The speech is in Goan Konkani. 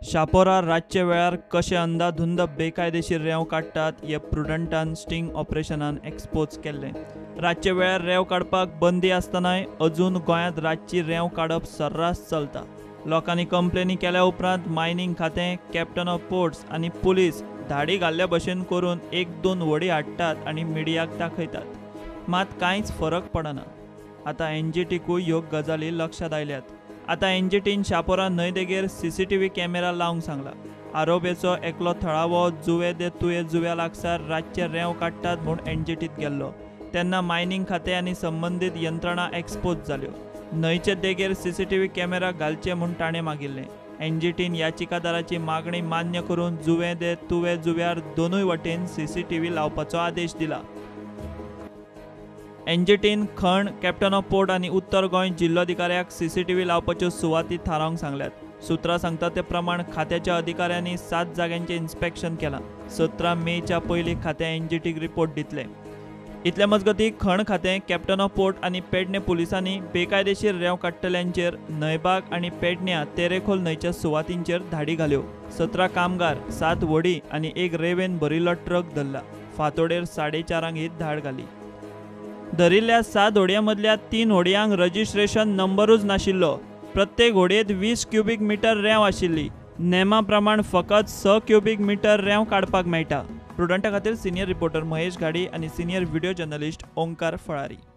शापोरा रातचे वेळार कशे अंदाधुंद बेकायदेशीर रेंव काडटात हे प्रुडंटान स्टिंग ऑपरेशनान एक्सपोज केल्लें. रातचे वेळार रेंव काडपाक बंदी आसतनाय अजून गोंयांत रातची रेंव काडप सर्रास चलता. लोकांनी कंप्लेनी केल्या उपरांत मायनींग खातें, कॅप्टन ऑफ पोर्ट्स आनी पुलीस धाडी घाल्ल्या भशेन करून एक दोन व्हडी हाडटात आनी मिडियाक दाखयतात, मात कांयच फरक पडना. आतां एनजीटीकूय ह्यो गजाली लक्षांत आयल्यात. आतां एनजीटीन शापोरा न्हंय देगेर सीसीटीव्ही कॅमेरा लावंक सांगला. आरोपेचो एकलो थळावो जुवे दे तुये जुव्या लागसार रातचे रेंव काडटात म्हूण एनजीटीत गेल्लो तेन्ना मायनींग खातें आनी संबंदीत यंत्रणा एक्सपोज जाल्यो. न्हंयचे देगेर सीसीटीव्ही कॅमेरा घालचे म्हूण ताणें मागिल्लें. एनजीटीन याचिकादाराची मागणी मान्य करून जुवे दे तुवे जुव्यार दोनूय वटेन सीसीटीव्ही लावपाचो आदेश दिला. एनजीटीन खण, कॅप्टन ऑफ पोर्ट आनी उत्तर गोंय जिल्लोधिकाऱ्याक सीसीटीव्ही लावपाच्यो सुवाती थारावंक सांगल्यात. सुत्रां सांगतात ते प्रमाण खात्याच्या अधिकाऱ्यांनी 7 जाग्यांचें इन्स्पेक्शन केलां. 17 मेच्या पयलीं खातें एनजीटीक रिपोर्ट दितलें. इतले मजगतीं खण खातें, कॅप्टन ऑफ पोर्ट आनी पेडणे पुलिसांनी बेकायदेशीर रेंव काडटल्यांचेर न्हंयबाग आनी पेडण्या तेरेखोल न्हंयच्या सुवातींचेर धाडी घाल्यो. 17 कामगार, 7 व्हडी आनी एक रेंवेन भरिल्लो ट्रक धरला. फांतोडेर 4:30 ही धाड घाली. धरिल्ल्या 7 होडयां मदल्या 3 होडयांक रजिस्ट्रेशन नंबरूच नाशिल्लो. प्रत्येक होडयेंत 20 क्युबीक मिटर रेंव आशिल्ली. नेमा प्रमाण फकत 6 क्युबीक मिटर रेंव काडपाक मेळटा. प्रुडंटा खातीर सिनियर रिपोर्टर महेश घाडी आनी senior video journalist Omkar Falari.